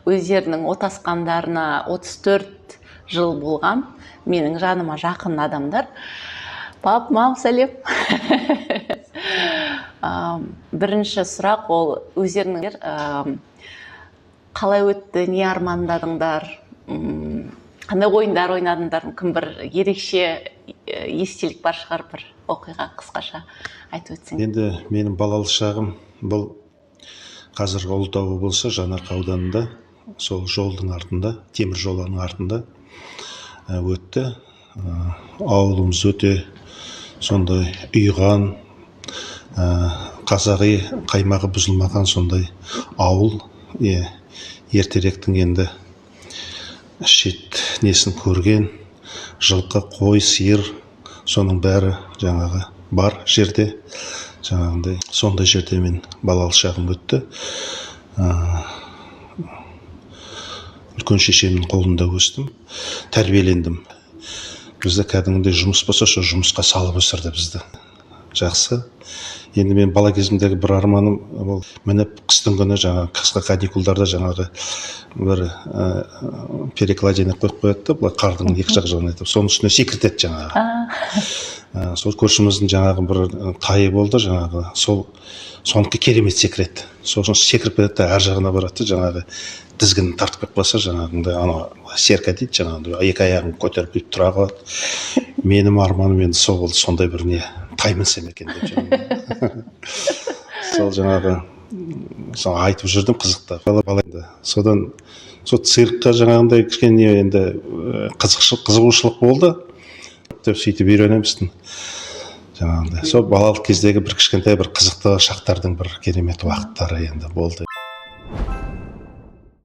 Өздерінің отасқандарына 34 жыл болған менің жаныма жақын адамдар. Пап, мам, сәлем! Бірінші сұрақ ол өздерінің қалай өтті, не армандадыңдар, қандай ойындар ойнадыңдар, мүмкін, бір ерекше естелік бар шығар, бір оқиға қысқаша айтып өтсең. Енді менің балалық шағым бұл қазіргі Ұлытау облысы, Жаңаарқа ауданында, сол жолдың артында, темір жолының артында өтті. Ауылымыз өте сондай ұйыған, қазақи қаймағы бұзылмаған сондай ауыл. Иә, ертеректің енді шет несін көрген, жылқы, қой, сиыр, соның бәрі жаңағы бар жерде, жаңағындай сондай жерде мен балалық шағым өтті. Үлкен шешемнің қолында өстім, тәрбиелендім. Бізді кәдімгідей жұмыс болса, сол жұмысқа салып өсірді бізді. Жақсы. Енді мен бала кезімдегі бір арманым ол мініп, қыстың күні жаңағы қысқы каникулдарда жаңағы бір перекладина қойып қояды да, былай қардың екі жақ жағына етіп, соның үстіне секіртеді жаңағы. Сол көршіміздің жаңағы бір тайы болды жаңағы, сол сонікі керемет секіреді. Сосын секіріп кетеді да, ар жағына барады да, жаңағы тізгінін тартып кетіп қалса, жаңағындай анау серка дейді, жаңағындай екі аяғын көтеріп, бүйтіп тұра қалады. Менің арманым енді сол болды, сондай бір не тай мінсем екен деп жаңағы. Сол жаңағы сол айтып жүрдім қызықтап бала бала енді. Содан сол циркқа жаңағындай кішкене енді қызығушылық болды деп, сөйтіп үйренеміз жаңағындай. Сол балалық кездегі бір кішкентай бір қызықты шақтардың бір керемет уақыттары енді болды.